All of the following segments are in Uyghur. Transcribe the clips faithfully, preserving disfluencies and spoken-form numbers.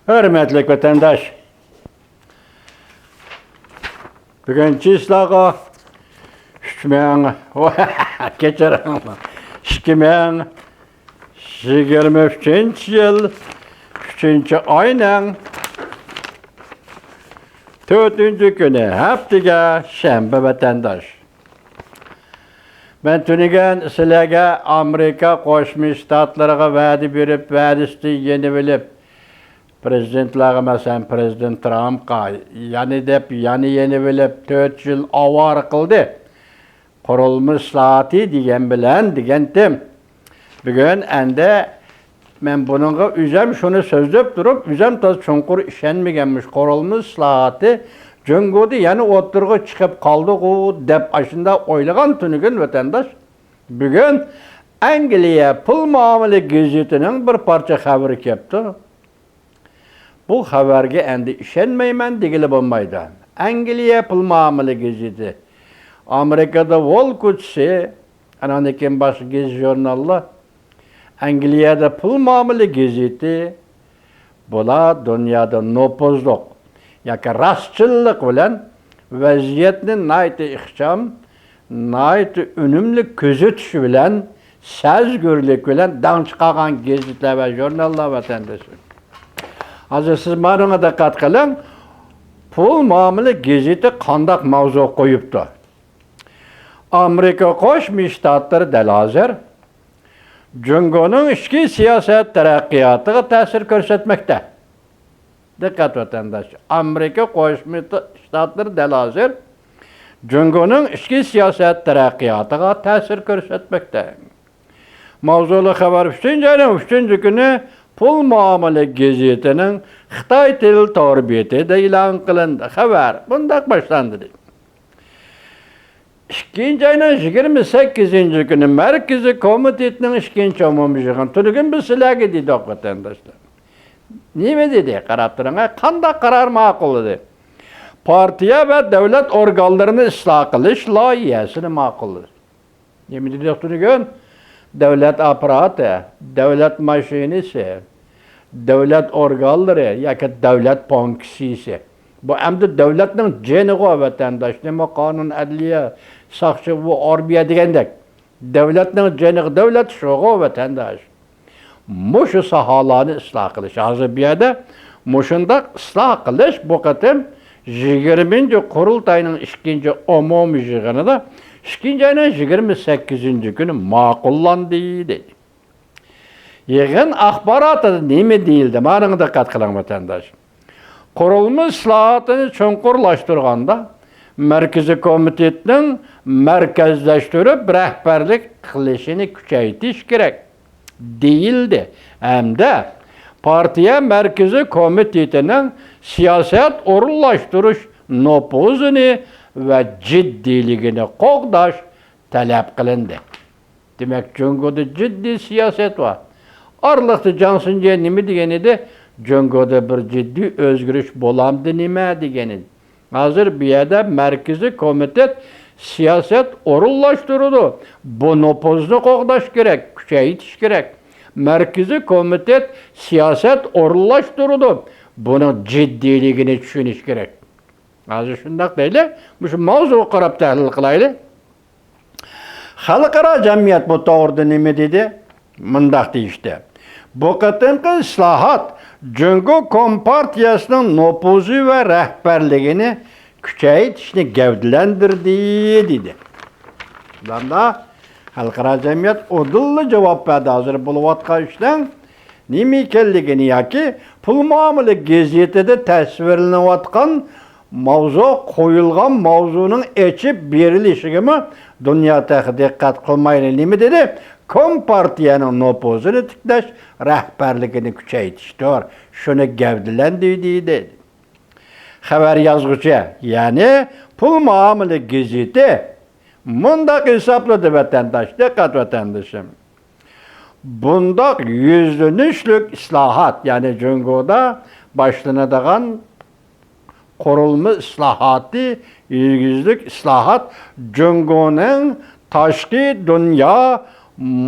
ھۆرمەتلىك ۋەتەنداش، بۈگۈنچە ئىشلارغا ئۈچ مىڭ، كەچۈرۈڭلار، ئىككى مىڭ يىگىرمە ئۈچىنچى يىل ئۈچىنچى ئاينىڭ تۆتىنچى كۈنى، ھەپتىگە شەنبە ۋەتەنداش. مەن تۈنۈگۈن سىلەرگە ئامېرىكا قوشما شتاتلىرىغا ۋەدە بېرىپ، ۋەدىسىدىن يېنىۋېلىپ، پىرېزىدېنتلارغا، مەسىلەن، پىرېزىدېنت ترامپقا يەنە دەپ، يەنە يېنىۋېلىپ، تۆت يىل ئاۋارە قىلدى. قۇرۇلما ئىسلاھاتى دېگەن بىلەن دېگەنتىم. بۈگۈن ئەندى مەن بۇنىڭغا ئۆزەم شۇنى سۆزلەپ تۇرۇپ، ئۆزەم تازا چوڭقۇر ئىشەنمىگەن مۇشۇ قۇرۇلما ئىسلاھاتى جۇڭگودا يەنە ئوتتۇرىغا چىقىپ قالدىغۇ دەپ ئاشۇنداق ئويلىغان تۈنۈگۈن ۋەتەنداش. بۈگۈن ئەنگلىيە پۇل مۇئامىلە گېزىتىنىڭ بىر پارچە خەۋىرى كەپتۇ. بۇ خەۋەرگە ئەندى ئىشەنمەيمەن دېگىلى بولمايدۇ. ئەنگلىيە پۇل مۇئامىلە گېزىتى، ئامېرىكادا ۋول كوچىسى، ئانىڭدىن كېيىن باشقا گېزىت-ژۇرناللار، ئەنگلىيەدە پۇل مۇئامىلە گېزىتى، بۇلار دۇنيادا نوپۇزلۇق ياكى راستچىللىق بىلەن ۋەزىيەتنى ناھايىتى ئىخچام، ناھايىتى ئۈنۈملۈك كۆزىتىش بىلەن، سەزگۈرلۈك بىلەن داڭ چىقارغان گېزىتلەر ۋە ژۇرناللار ۋەتەندىشىم. ھازىر سىز مانىڭغا دىققەت قىلىڭ، پۇل مۇئامىلە گېزىتى قانداق ماۋزۇ قويۇپتۇ؟ ئامېرىكا قوشما شتاتلىرى دەل ھازىر جۇڭگونىڭ ئىچكى سىياسەت تەرەققىياتىغا تەسىر كۆرسەتمەكتە. دىققەت ۋەتەنداش، ئامېرىكا قوشما شتاتلىرى دەل ھازىر جۇڭگونىڭ ئىچكى سىياسەت تەرەققىياتىغا تەسىر كۆرسەتمەكتە. ماۋزۇلۇق خەۋەر ئۈچىنچى ئاينىڭ ئۈچىنچى كۈنى پۇل مۇئامىلە گېزىتىنىڭ خىتاي تىل تور بېتىدە ئېلان قىلىندى. خەۋەر بۇنداق باشلاندى. ئىككىنچى ئاينىڭ يىگىرمە سەككىزىنچى كۈنى مەركىزىي كومىتېتنىڭ ئىككىنچى ئومۇمىي يىغىنى. تۈنۈگۈن بىز سىلەرگە دېدۇق، ۋەتەنداشلار. نېمە دېدى؟ قاراپ تۇرۇڭ، ھە، قانداق قارار ماقۇللىدى؟ پارتىيە ۋە دۆلەت ئورگانلىرىنى ئىسلاھ قىلىش لايىھەسىنى ماقۇللىدى. نېمە دېدۇق تۈنۈگۈن؟ دۆلەت ئاپپاراتى، دۆلەت ماشىنىسى، دۆلەت ئورگانلىرى ياكى دۆلەت بانكىسى. بۇ ئەمدى دۆلەتنىڭ جېنىغۇ، ۋەتەنداش. نېمە قانۇن، ئەدلىيە، ساقچى، بۇ ئارمىيە دېگەندەك. دۆلەتنىڭ جېنىغۇ، دۆلەت شۇغۇ، ۋەتەنداش. مۇشۇ ساھالارنى ئىسلاھ قىلىش. ھازىر بۇ يەردە مۇشۇنداق ئىسلاھ قىلىش بۇ قېتىم يىگىرمىنچى قۇرۇلتاينىڭ ئىككىنچى ئومۇمىي يىغىنىدا ئىككىنچى ئاينىڭ يىگىرمە سەككىزىنچى كۈنى ماقۇللاندى، دېدى. يىغىن ئاخباراتىدا نېمە دېيىلدى؟ مانىڭغا دىققەت قىلىڭ، ۋەتەنداش. قۇرۇلما ئىسلاھاتىنى چوڭقۇرلاشتۇرغاندا، مەركىزىي كومىتېتنىڭ مەركەزلەشتۈرۈپ رەھبەرلىك قىلىشىنى كۈچەيتىش كېرەك، دېيىلدى ھەمدە پارتىيە مەركىزىي كومىتېتىنىڭ سىياسەت ئورۇنلاشتۇرۇش نوپۇزىنى ۋە جىددىيلىكىنى قوغداش تەلەپ قىلىندى. دېمەك، جۇڭگودا جىددىي سىياسەت بار. ئارىلىقتا جاڭ سىنجيې نېمە دېگەن ئىدى؟ جۇڭگودا بىر جىددىي ئۆزگىرىش بولامدۇ نېمە دېگەن ئىدى. ھازىر بۇ يەردە مەركىزىي كومىتېت سىياسەت ئورۇنلاشتۇرىدۇ. بۇ نوپۇزنى قوغداش كېرەك، كۈچەيتىش كېرەك. مەركىزىي كومىتېت سىياسەت ئورۇنلاشتۇرىدۇ. بۇنىڭ جىددىيلىكىنى چۈشىنىش كېرەك. ھازىر شۇنداق دەيلى، مۇشۇ ماۋزۇغا قاراپ تەھلىل قىلايلى. خەلقئارا جەمئىيەت بۇ توغرىدا نېمە دېدى؟ مۇنداق دېيىشتى: بۇ قېتىمقى ئىسلاھات جۇڭگو كومپارتىيەسىنىڭ نوپۇزى ۋە رەھبەرلىكىنى كۈچەيتىشنى گەۋدىلەندۈردى، دېدى. بۇندا خەلقئارا جەمئىيەت ئۇدۇللا جاۋاب بەردى. ھازىر بولۇۋاتقان ئىشنىڭ نېمە ئىكەنلىكىنى ياكى پۇل مۇئامىلە گېزىتىدە تەسۋىرلىنىۋاتقان ماۋزۇ، قويۇلغان ماۋزۇنىڭ ئېچىپ بېرىلىشىگىمۇ دۇنيا تېخى دىققەت قىلمايلى. نېمە دېدى؟ كومپارتىيەنىڭ نوپۇزىنى تىكلەش، رەھبەرلىكىنى كۈچەيتىشتۇر. شۇنى گەۋدىلەندۈردى، دېدى. خەۋەر يازغۇچى، يەنى پۇل مۇئامىلە گېزىتى مۇنداق ھېسابلىدى، ۋەتەنداش، دىققەت، ۋەتەندىشىم. بۇنداق يۈزلىنىشلىك ئىسلاھات، يەنى جۇڭگودا باشلىنىدىغان قۇرۇلما ئىسلاھاتى، يۈزلۈك ئىسلاھات جۇڭگونىڭ تاشقى دۇنيا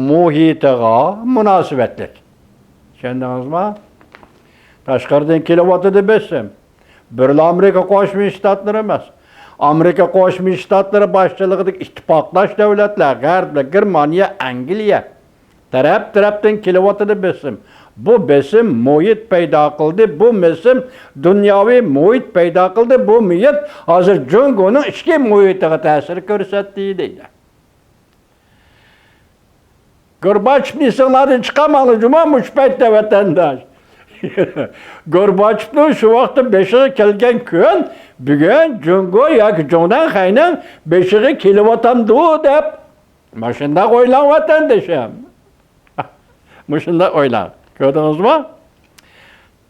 مۇھىتىغا مۇناسىۋەتلىك. چۈشەندىڭىزمۇ؟ تاشقىرىدىن كېلىۋاتىدۇ بېسىم. بىرلا ئامېرىكا قوشما شتاتلىرى ئەمەس. ئامېرىكا قوشما شتاتلىرى باشچىلىقىدىكى ئىتتىپاقداش دۆلەتلەر، غەربلىك، گېرمانىيە، ئەنگلىيە، تەرەپ-تەرەپتىن كېلىۋاتىدۇ بېسىم. بۇ بېسىم مۇھىت پەيدا قىلدى. بۇ بېسىم دۇنياۋى مۇھىت پەيدا قىلدى. بۇ مۇھىت ھازىر جۇڭگونىڭ ئىچكى مۇھىتىغا تەسىر كۆرسەتتى، دەيدۇ. گورباچېۋنى ئېسىڭلاردىن چىقارماڭلار جۇمۇ مۇشۇ پەيتتە، ۋەتەنداش. گورباچېۋنىڭ شۇ ۋاقىتتا بېشىغا كەلگەن كۈن بۈگۈن جۇڭگو ياكى جۇڭدەنخەينىڭ بېشىغا كېلىۋاتامدۇ دەپ، مۇشۇنداق ئويلاڭ، ۋەتەندىشىم. مۇشۇنداق ئويلاڭ. كۆردىڭىزمۇ؟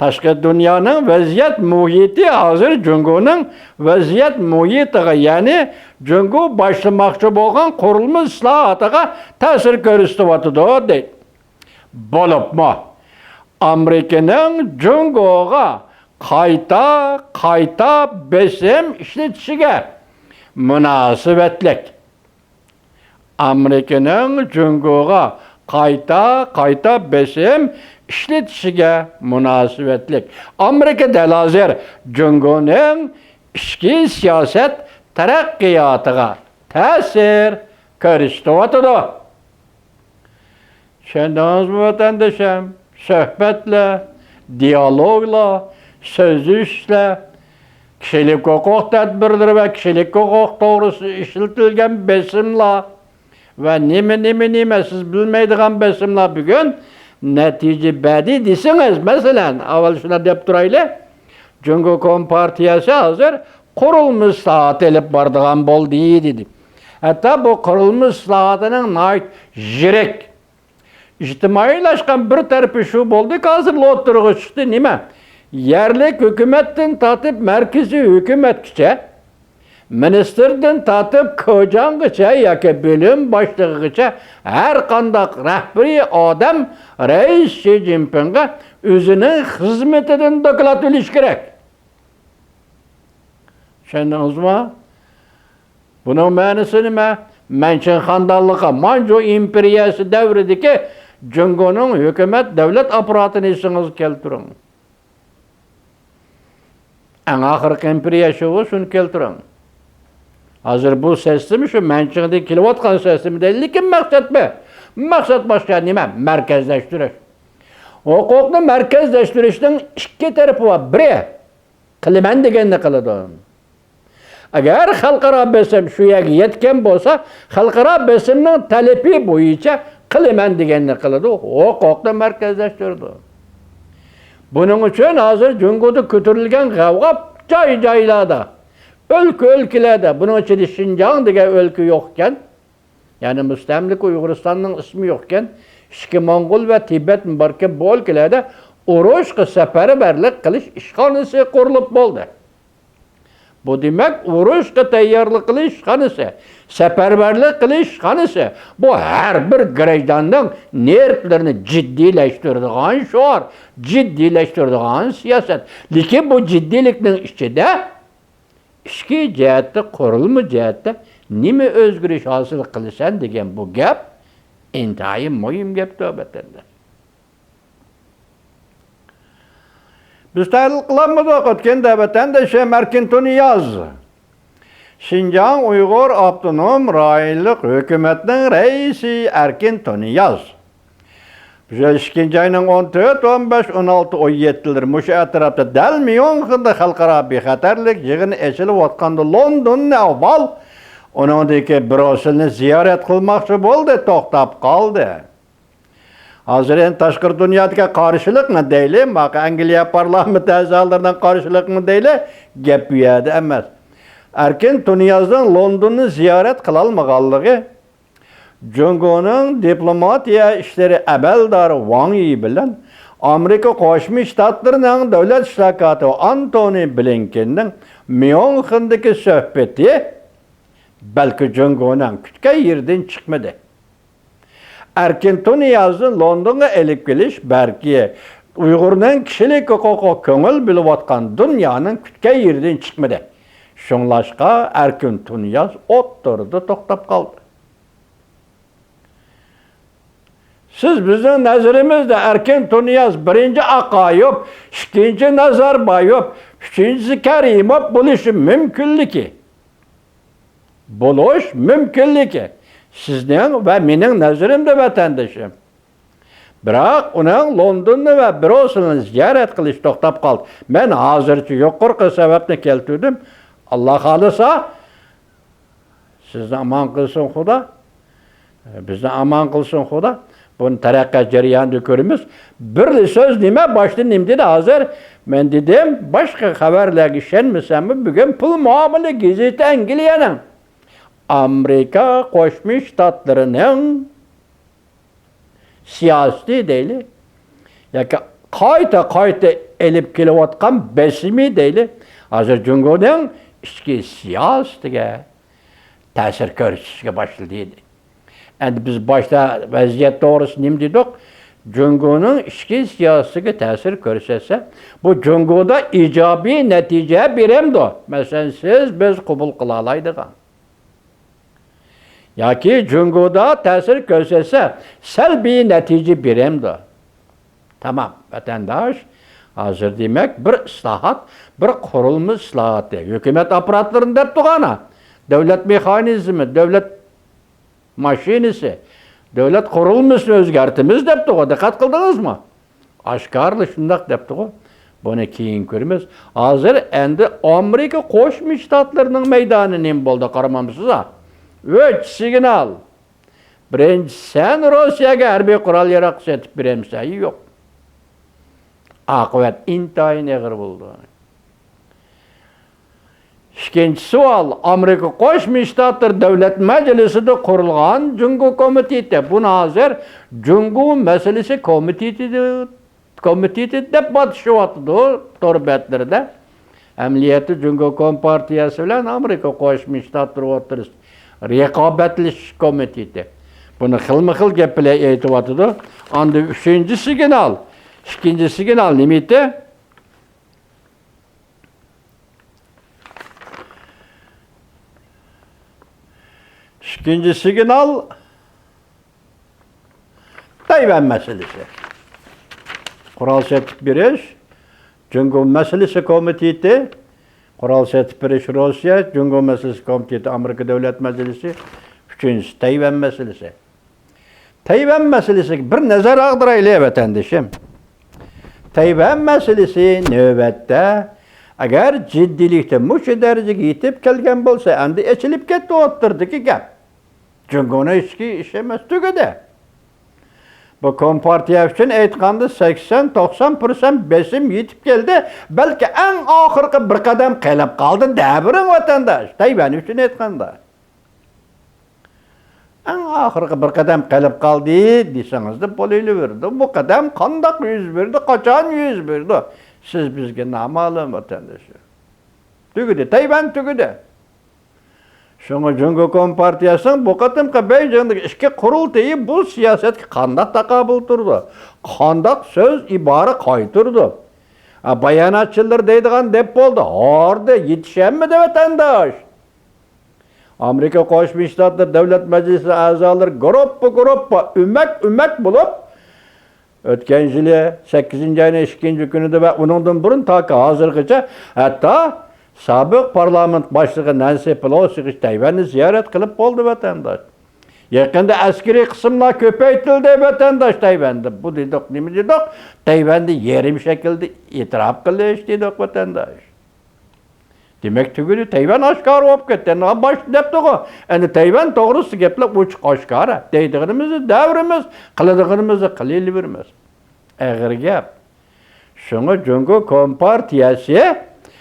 تاشقى دۇنيانىڭ ۋەزىيەت مۇھىتى ھازىر جۇڭگونىڭ ۋەزىيەت مۇھىتىغا، يەنى جۇڭگو باشلىماقچى بولغان قۇرۇلما ئىسلاھاتىغا تەسىر كۆرسىتىۋاتىدۇ، دەيدۇ. بولۇپمۇ ئامېرىكىنىڭ جۇڭگوغا قايتا، قايتا بېسىم ئىشلىتىشىگە مۇناسىۋەتلىك. ئامېرىكىنىڭ جۇڭگوغا قايتا، قايتا بېسىم ئىشلىتىشىگە مۇناسىۋەتلىك. ئامېرىكا دەل ھازىر جۇڭگونىڭ ئىچكى سىياسەت تەرەققىياتىغا تەسىر كۆرسىتىۋاتىدۇ. چۈشەندىڭىزمۇ، ۋەتەندىشىم؟ سۆھبەتلەر، دىيالوگلار، سۆزلىشىشلەر، كىشىلىك ھوقۇق تەدبىرلىرى ۋە كىشىلىك ھوقۇق توغرىسىدا ئىشلىتىلگەن بېسىملار ۋە نېمە، نېمە، نېمە، سىز بىلمەيدىغان بېسىملار بۈگۈن نەتىجە بەردى دېسىڭىز، مەسىلەن، ئاۋۋال شۇنداق دەپ تۇرايلى، جۇڭگو كومپارتىيەسى ھازىر قۇرۇلما ئىسلاھاتى ئېلىپ بارىدىغان بولدى، دېدى. ھەتتا بۇ قۇرۇلما ئىسلاھاتىنىڭ ناھايىتى يىرىك، ئىجتىمائىيلاشقان بىر تەرىپى شۇ بولدىكى، ھازىر ئوتتۇرىغا چىقتى. نېمە؟ يەرلىك ھۆكۈمەتتىن تارتىپ مەركىزىي ھۆكۈمەتكىچە، مىنىستىردىن تارتىپ كوجاڭغىچە ياكى بۆلۈم باشلىقىغىچە ھەر قانداق رەھبىرىي ئادەم رەئىس شى جىنپىڭغا ئۆزىنىڭ خىزمىتىدىن دوكلات بېرىشى كېرەك. چۈشەندىڭىزمۇ؟ بۇنىڭ مەنىسى نېمە؟ مەنچىڭ خاندانلىقى، مانجۇ ئىمپېرىيەسى دەۋرىدىكى جۇڭگونىڭ ھۆكۈمەت، دۆلەت ئاپپاراتىنى ئېسىڭىزگە كەلتۈرۈڭ. ئەڭ ئاخىرقى ئىمپېرىيە شۇ، شۇنى كەلتۈرۈڭ. ھازىر بۇ سىستېما شۇ مەنچىڭدىن كېلىۋاتقان سىستېما دەيدۇ، لېكىن مەقسەت بىر. مەقسەت باشقا. نېمە؟ مەركەزلەشتۈرۈش. ھوقۇقنى مەركەزلەشتۈرۈشنىڭ ئىككى تەرىپى بار. بىرى، قىلىمەن دېگەننى قىلىدۇ. ئەگەر خەلقئارا بېسىم شۇ يەرگە يەتكەن بولسا، خەلقئارا بېسىمنىڭ تەلىپى بويىچە قىلىمەن دېگەننى قىلىدۇ، ھوقۇقنى مەركەزلەشتۈرىدۇ. بۇنىڭ ئۈچۈن ھازىر جۇڭگودا كۆتۈرۈلگەن غەۋغا جاي-جايلاردا، ئۆلكە-ئۆلكىلەردە، بۇنىڭ ئىچىدە شىنجاڭ دېگەن ئۆلكە يوق ئىكەن. يەنى مۇستەملىكە ئۇيغۇرىستاننىڭ ئىسمى يوقكەن، ئىچكى موڭغۇل ۋە تىبەتمۇ باركەن، بۇ ئۆلكىلەردە ئۇرۇشقا سەپەرۋەرلىك قىلىش ئىشخانىسى قۇرۇلۇپ بولدى. بۇ دېمەك، ئۇرۇشقا تەييارلىق قىلىش ئىشخانىسى، سەپەرۋەرلىك قىلىش ئىشخانىسى. بۇ ھەر بىر گىرەجداننىڭ نېرۋلىرىنى جىددىيلەشتۈرىدىغان شوئار، جىددىيلەشتۈرىدىغان سىياسەت. لېكىن بۇ جىددىيلىكنىڭ ئىچىدە ئىچكى جەھەتتە، قۇرۇلما جەھەتتە نېمە ئۆزگىرىش ھاسىل قىلىسەن دېگەن بۇ گەپ ئىنتايىن مۇھىم گەپتۇر، ۋەتەنداش. بىز تەھلىل قىلالمىدۇق. ئۆتكەندە ۋەتەندىشىم ئەركىن تۇنىياز، شىنجاڭ ئۇيغۇر ئاپتونوم رايونلۇق ھۆكۈمەتنىڭ رەئىسى ئەركىن تۇنىياز. بۇ يىل ئىككىنچى ئاينىڭ ئون تۆت، ئون بەش، ئون ئالتە، ئون يەتتىلىرى مۇشۇ ئەتراپتا دەل ميۇنخېندا خەلقئارا بىخەتەرلىك يىغىنى ئېچىلىۋاتقاندا لوندوننى ئاۋۋال، ئۇنىڭدىن كېيىن بروسسېلنى زىيارەت قىلماقچى بولدى، توختاپ قالدى. ھازىر ئەنە تاشقىرى دۇنيادىكى قارشىلىقمۇ دەيلى، ماقۇ ئەنگلىيە پارلامېنت ئەزالىرىنىڭ قارشىلىقىمۇ دەيلى، گەپ بۇ يەردە ئەمەس. ئەركىن تۇنىيازنىڭ لوندوننى زىيارەت قىلالمىغانلىقى، جۇڭگونىڭ دىپلوماتىيە ئىشلىرى ئەمەلدارى ۋاڭ يى بىلەن ئامېرىكا قوشما شتاتلىرىنىڭ دۆلەت ئىشلار كاتىپى ئانتونى بلىنكېننىڭ ميۇنخېندىكى سۆھبىتى بەلكى جۇڭگونىڭ كۈتكەن يېرىدىن چىقمىدى. ئەركىن تۇنىيازنى لوندونغا ئېلىپ كېلىش بەلكى ئۇيغۇرنىڭ كىشىلىك ھوقۇقىغا كۆڭۈل بۆلۈۋاتقان دۇنيانىڭ كۈتكەن يېرىدىن چىقمىدى. شۇڭلاشقا ئەركىن تۇنىياز ئوتتۇرىدا توختاپ قالدى. سىز بىزنىڭ نەزىرىمىزدە ئەركىن تۇنىياز بىرىنچى ئاقايېۋ، ئىككىنچى نازاربايېۋ، ئۈچىنچىسى كەرىموف بولۇشى مۇمكىنلىكى، بولۇش مۇمكىنلىكى سىزنىڭ ۋە مېنىڭ نەزىرىمدە، ۋەتەندىشىم. بىراق ئۇنىڭ لوندوننى ۋە بروسسېلنى زىيارەت قىلىشى توختاپ قالدى. مەن ھازىرچە يۇقىرىقى سەۋەبنى كەلتۈردۈم. ئاللا خالىسا، سىزنى ئامان قىلسۇن خۇدا. بىزنى ئامان قىلسۇن خۇدا. بۇنى تەرەققىيات جەريانىدا كۆرىمىز. بىرلا سۆز نېمە؟ باشتا نېمە دېدى ھازىر؟ مەن دېدىم، باشقا خەۋەرلەرگە ئىشەنمىسەممۇ، بۈگۈن پۇل مۇئامىلە گېزىتى ئەنگلىيەنىڭ ئامېرىكا قوشما شتاتلىرىنىڭ سىياسىتى دەيلى، ياكى قايتا-قايتا ئېلىپ كېلىۋاتقان بېسىمى دەيلى، ھازىر جۇڭگونىڭ ئىچكى سىياسىتىگە تەسىر كۆرسىتىشكە باشلىدى. ئەمدى بىز باشتا ۋەزىيەت توغرىسىدا نېمە دېدۇق؟ جۇڭگونىڭ ئىچكى سىياسىتىگە تەسىر كۆرسەتسە، بۇ جۇڭگودا ئىجابىي نەتىجە بېرەمدۇ؟ مەسىلەن، سىز، بىز قوبۇل قىلالايدىغان. ياكى جۇڭگودا تەسىر كۆرسەتسە، سەلبىي نەتىجە بېرەمدۇ؟ تامام، ۋەتەنداش، ھازىر دېمەك، بىر ئىسلاھات، بىر قۇرۇلما ئىسلاھاتى. ھۆكۈمەت ئاپپاراتلىرىنى دەپ تۇرغانا، دۆلەت مېخانىزمى، دۆلەت ماشىنىسى، دۆلەت قۇرۇلمىسىنى ئۆزگەرتىمىز دەپتىغۇ، دىققەت قىلدىڭىزمۇ؟ ئاشكارىلا شۇنداق دەپتىغۇ. بۇنى كېيىن كۆرىمىز. ھازىر ئەمدى ئامېرىكا قوشما شتاتلىرىنىڭ مەيدانى نېمە بولدى، قارىمامسىز ھا؟ ئۈچ سىگنال. بىرىنچى، سەن روسىيەگە ھەربىي قورال ياراغ سېتىپ بېرەمسەن؟ يوق. ئاقىۋەت ئىنتايىن ئېغىر بولىدۇ. ئىككىنچى سوئال، ئامېرىكا قوشما شتاتلىرى دۆلەت مەجلىسىدە قۇرۇلغان جۇڭگو كومىتېتى. بۇنى ھازىر جۇڭگو مەسىلىسى كومىتېتى، كومىتېتى دەپ ئاتىشىۋاتىدۇ تور بەتلىرىدە. ئەمەلىيەتتە جۇڭگو كومپارتىيەسى بىلەن ئامېرىكا قوشما شتاتلىرى ئوتتۇرىسىدا رىقابەتلىشىش كومىتېتى. بۇنى خىلمۇ خىل گەپ بىلەن ئېيتىۋاتىدۇ. ئاندىن ئۈچىنچى سىگنال، ئىككىنچى سىگنال نېمىتى؟ ئىككىنچى سىگنال تەيۋەن مەسىلىسى. قورال سېتىپ بېرىش، جۇڭگو مەسىلىسى كومىتېتى، قورال سېتىپ بېرىش روسىيە، جۇڭگو مەسىلىسى كومىتېتى ئامېرىكا دۆلەت مەجلىسى، ئۈچىنچىسى تەيۋەن مەسىلىسى. تەيۋەن مەسىلىسىگە بىر نەزەر ئاغدۇرايلى، ۋەتەندىشىم. تەيۋەن مەسىلىسى نۆۋەتتە، ئەگەر جىددىيلىكتە مۇشۇ دەرىجىگە يېتىپ كەلگەن بولسا، ئەمدى ئېچىلىپ كەتتى ئوتتۇرىدىكى گەپ. جۇڭگونىڭ ئىچكى ئىشى ئەمەس، تۈگىدى. بۇ كومپارتىيە ئۈچۈن ئېيتقاندا، سەكسەن، توقسان پىرسەنت بېسىم يېتىپ كەلدى. بەلكى ئەڭ ئاخىرقى بىر قەدەم قېلىپ قالدى دەۋېرىڭ، ۋەتەنداش. تەيۋەن ئۈچۈن ئېيتقاندا. ئەڭ ئاخىرقى بىر قەدەم قېلىپ قالدى دېسىڭىزدە بولۇۋېرىدۇ. بۇ قەدەم قانداق يۈز بېرىدۇ، قاچان يۈز بېرىدۇ؟ سىز بىزگە نامەلۇم، ۋەتەنداشلار. تۈگىدى، تەيۋەن تۈگىدى. شۇڭا جۇڭگو كومپارتىيەسىنىڭ بۇ قېتىمقى بېيجىڭدىكى ئىككى قۇرۇلتىيى بۇ سىياسەتكە قانداق تاقابىل تۇرىدۇ؟ قانداق سۆز، ئىبارە قايتۇرىدۇ؟ ھە، باياناتچىلار دەيدىغان دەپ بولدى. ھاردى، يېتىشەلمىدى، ۋەتەنداش. ئامېرىكا قوشما شتاتلىرى دۆلەت مەجلىسى ئەزالىرى گۇرۇپپا-گۇرۇپپا، ئۆمەك-ئۆمەك بولۇپ، ئۆتكەن يىلى سەككىزىنچى ئاينىڭ ئىككىنچى كۈنىدە ۋە ئۇنىڭدىن بۇرۇن تاكى ھازىرغىچە ھەتتا سابىق پارلامېنت باشلىقى نەنسى پېلوسىغىچە تەيۋەننى زىيارەت قىلىپ بولدى، ۋەتەنداش. يېقىندا ئەسكىرىي قىسىملار كۆپەيتىلدى، ۋەتەنداش، تەيۋەندە. بۇ دېدۇق، نېمە دېدۇق؟ تەيۋەننى يېرىم شەكىلدە ئېتىراپ قىلىش دېدۇق، ۋەتەنداش. دېمەك، تۈگىدى، تەيۋەن ئاشكارا بولۇپ كەتتى. ئەنە باش دەپتىغۇ، ئەنە تەيۋەن توغرىسىدا گەپلەر ئوچۇق ئاشكارا. دەيدىغىنىمىزنى دەۋرىمىز، قىلىدىغىنىمىزنى قىلىۋېرىمىز. ئېغىر گەپ. شۇڭا جۇڭگو كومپارتىيەسى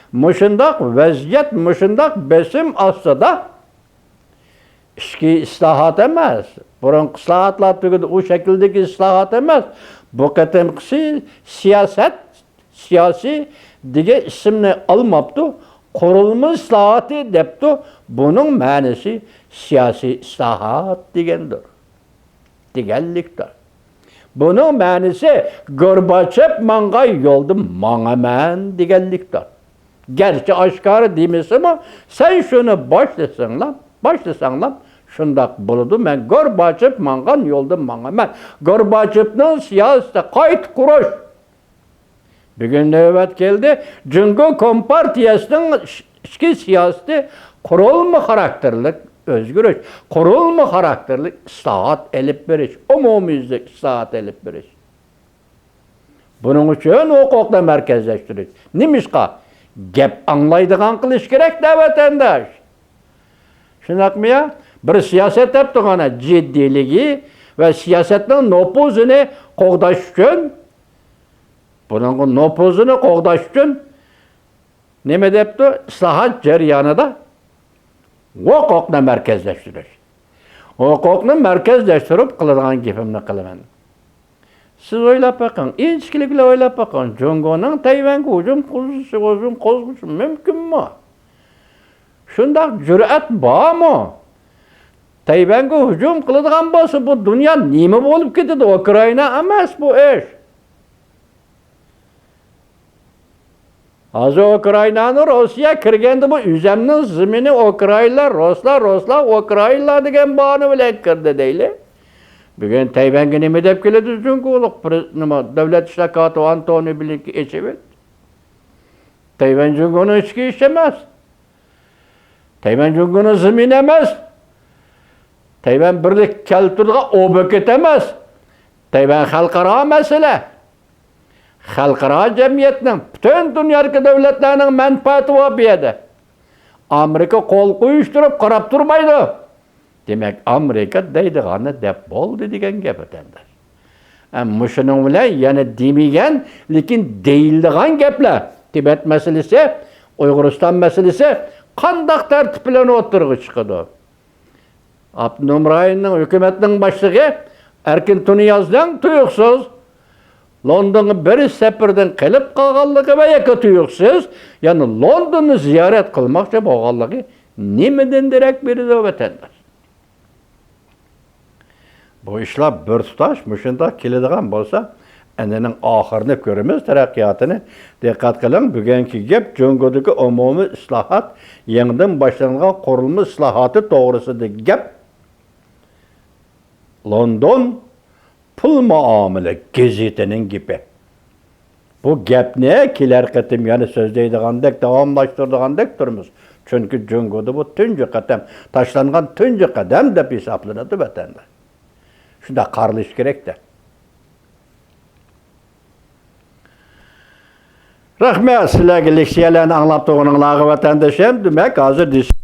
مۇشۇنداق ۋەزىيەت، مۇشۇنداق بېسىم ئاستىدا ئىچكى ئىسلاھات ئەمەس، بۇرۇنقى ئىسلاھاتلار تۈگىدى، ئۇ شەكىلدىكى ئىسلاھات ئەمەس، بۇ قېتىمقىسى سىياسەت، سىياسىي دېگەن ئىسىمنى ئالماپتۇ، قۇرۇلما ئىسلاھاتى دەپتۇ. بۇنىڭ مەنىسى سىياسىي ئىسلاھات دېگەندۇر، دېگەنلىكتۇر. بۇنىڭ مەنىسى گورباچېف ماڭغان يولدا ماڭىمەن دېگەنلىكتۇر. گەرچە ئاشكارا دېمىسىمۇ، سەن شۇنى باشلىساڭلام، باشلىساڭلام، شۇنداق بولىدۇ، مەن گورباچېف ماڭغان يولدا ماڭىمەن. گورباچېفنىڭ سىياسىتى قايتا قۇرۇش. بۈگۈن نۆۋەت كەلدى، جۇڭگو كومپارتىيەسىنىڭ ئىچ-، ئىچكى سىياسىتى قۇرۇلما خاراكتېرلىك ئۆزگىرىش، قۇرۇلما خاراكتېرلىك ئىسلاھات ئېلىپ بېرىش، ئومۇميۈزلۈك ئىسلاھات ئېلىپ بېرىش. بۇنىڭ ئۈچۈن ھوقۇقنى مەركەزلەشتۈرۈش. نېمىشقا؟ گەپ ئاڭلايدىغان قىلىش كېرەك-دە، ۋەتەنداش. شۇنداقمۇ يا؟ بىر سىياسەت دەپ تۇرغان جىددىيلىكى ۋە سىياسەتنىڭ نوپۇزىنى قوغداش ئۈچۈن، بۇنىڭغا نوپۇزىنى قوغداش ئۈچۈن نېمە دەپتۇ؟ ئىسلاھات جەريانىدا ھوقۇقنى مەركەزلەشتۈرۈش. ھوقۇقنى مەركەزلەشتۈرۈپ قىلىدىغان گېپىمنى قىلىمەن. سىز ئويلاپ بېقىڭ، ئىنچىكىلىك بىلەن ئويلاپ بېقىڭ، جۇڭگونىڭ تەيۋەنگە ھۇجۇم قوزغىشى، ھۇجۇم قوزغىشى مۇمكىنمۇ؟ شۇنداق جۈرئەت بارمۇ؟ تەيۋەنگە ھۇجۇم قىلىدىغان بولسا، بۇ دۇنيا نېمە بولۇپ كېتىدۇ؟ ئۇكرائىنا ئەمەس بۇ ئىش. ھازىر ئۇكرائىنانى روسىيە كىرگەندە، بۇ ئۆزەمنىڭ زېمىنى، ئۇكرائىنلار، رۇسلار، رۇسلار، ئۇكرائىنلار دېگەن باھانە بىلەن كىردى دەيلى. بۈگۈن تەيۋەنگە نېمە دەپ كېلىدۇ؟ جۇڭگولۇق پرې-، نېمە، دۆلەت ئىشلار كاتىپى ئانتونى بلىنكېن ئېچىۋېتتى. تەيۋەن جۇڭگونىڭ ئىچكى ئىشى ئەمەس. تەيۋەن جۇڭگونىڭ زېمىنى ئەمەس. تەيۋەن بىرلىك كەلتۈرىدىغان ئوبيېكت ئەمەس. تەيۋەن خەلقئارا مەسىلە. خەلقئارا جەمئىيەتنىڭ، پۈتۈن دۇنيادىكى دۆلەتلەرنىڭ مەنپەئەتى بار بۇ يەردە. ئامېرىكا قول قويۇشتۇرۇپ قاراپ تۇرمايدۇ. دېمەك، ئامېرىكا دەيدىغاننى دەپ بولدى دېگەن گەپ، ۋەتەنداش. ئە، مۇشۇنىڭ بىلەن يەنە دېمىگەن، لېكىن دېيىلىدىغان گەپلەر، تىبەت مەسىلىسى، ئۇيغۇرىستان مەسىلىسى قانداق تەرتىپ بىلەن ئوتتۇرىغا چىقىدۇ؟ ئاپتونوم رايوننىڭ ھۆكۈمەتنىڭ باشلىقى ئەركىن تۇنىيازنىڭ تۇيۇقسىز لوندونغا بېرىش سەپىرىدىن قېلىپ قالغانلىقى ۋە ياكى تۇيۇقسىز يەنە لوندوننى زىيارەت قىلماقچى بولغانلىقى نېمىدىن دېرەك بېرىدۇ، ۋەتەنداش؟ بۇ ئىشلار بىر تۇتاش مۇشۇنداق كېلىدىغان بولسا، ئەنىنىڭ ئاخىرىنى كۆرىمىز، تەرەققىياتىنى. دىققەت قىلىڭ، بۈگۈنكى گەپ جۇڭگودىكى ئومۇمىي ئىسلاھات، يېڭىدىن باشلانغان قۇرۇلما ئىسلاھاتى توغرىسىدىكى گەپ. لوندون پۇل مۇئامىلە گېزىتىنىڭ گېپى. بۇ گەپنى كېلەر قېتىم يەنە سۆزلەيدىغاندەك، داۋاملاشتۇرىدىغاندەك تۇرىمىز. چۈنكى جۇڭگودا بۇ تۇنجى قەدەم، تاشلانغان تۇنجى قەدەم دەپ ھېسابلىنىدۇ، ۋەتەنداش. شۇنداق قارىلىشى كېرەك-دە. رەھمەت، سىلەرگە لېكسىيەلەرنى ئاڭلاپ تۇرغىنىڭلارغا، ۋەتەندىشىم. دېمەك، ھازىر دېسە